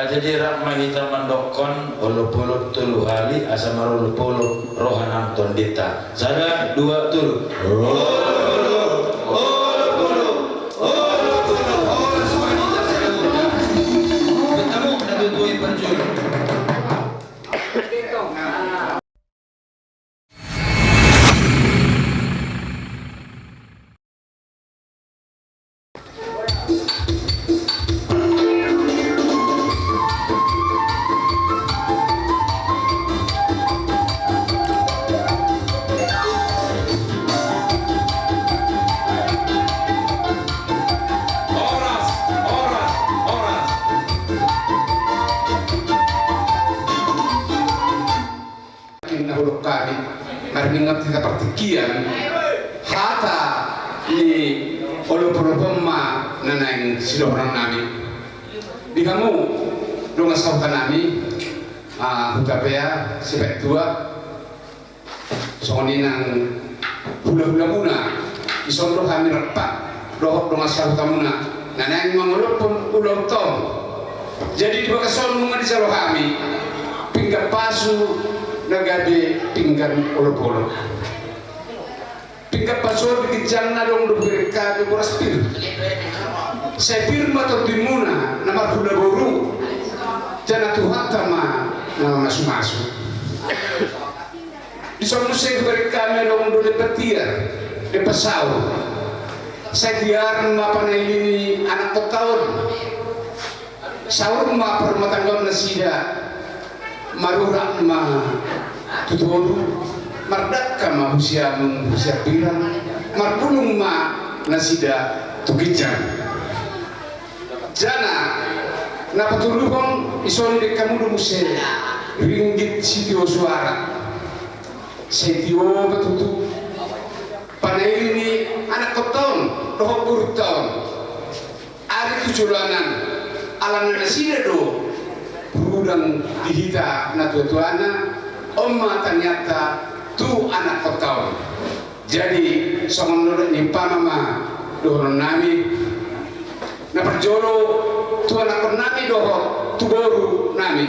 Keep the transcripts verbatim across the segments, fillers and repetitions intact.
Jadi rap ma hita mandokkon olopolop tolu hali asa marolopolop roha nang tondinta. Sada, dua, tolu. Olopolop, olopolop, olopolop. Horas ma hita sada hurta. Bertemu na tutu i parjolo. Horas, horas, horas. Tinggal ulok kami, mari ningot hita partingkian, hata ni olopolop on ma na naeng sidohonon nami. Di hamu dongan sahuta nami, ah, Hutapea, Sipaetua, songon i nang hulahulamuna, dison do hami rap dohot dongan sahutamuna na naeng mangolophon ulaonta on. Jadi di bagas on nunga dijalo hami pinggan pasu na gabe pinggan olopolop. Pinggan pasu on di ginjangna adong do hubereng hami boras pir. Sai pir ma tondimuna na marhula boru, jala Tuhanta ma na mamasumasu. Dison muse hubereng hami adong do lemban tiar, lemban saur. Sai tiar ma panaili ni anakkonta on. Saur ma parrumatanggaon nasida. Marurat ma tu toru, mardangka ma hu siamun hu siambirang, marbulung ma nasida tu ginjang. Jala na patoluhon, dison dibahen hamu do muse ringgit sitio suara. Sai tio ma tutu panaili ni anakkonta on dohot borunta on. Ari tu joloan an, alana nasida do hurudang di hita natuatuana, on ma tangiangta tu anakkonta on. Jadi songon na niumpama ma dohonon nami, na parjolo tu anakkon nami dohot tu boru nami.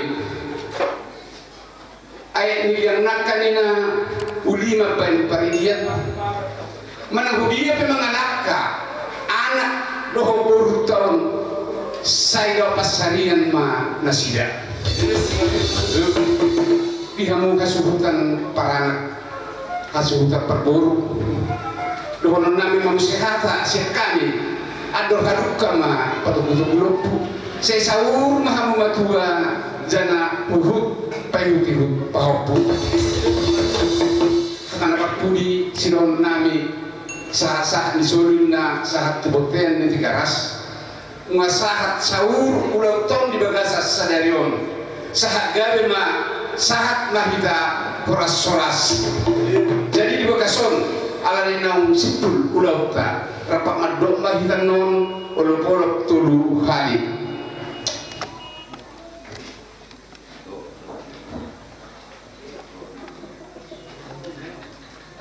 Aek ni liang nangka ninna, uli ma baen paridian. Manang hudia pe mangalangka anak dohot borunta on, sai gabe pansarian ma nasida. Di hamu hasuhuton paranak, hasuhuton parboru, dohonon nami ma muse hata sian hami: Andor hadungka ma patogutogu lombu. Sai saur ma hamu matua, jala huhut paihutihut pahompu. Hata na parpudi sidohonon nami: Sahatsahat ni solu ninna sahat tu bontean ni Tigaras. Nunga sahat saur ulaonta on di bagasan sadari on. Sahat gabe ma, sahat ma hita horas-horas. Jadi di bagas on, alani naung simpul ulaonta, rap mandok ma hita annon olopolop tolu hali.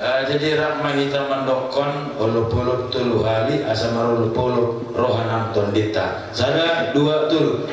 Eh, jadi rap ma hita mandokkon olopolop tolu hali asa marolopolop roha nang tondinta. Sada, dua, tolu.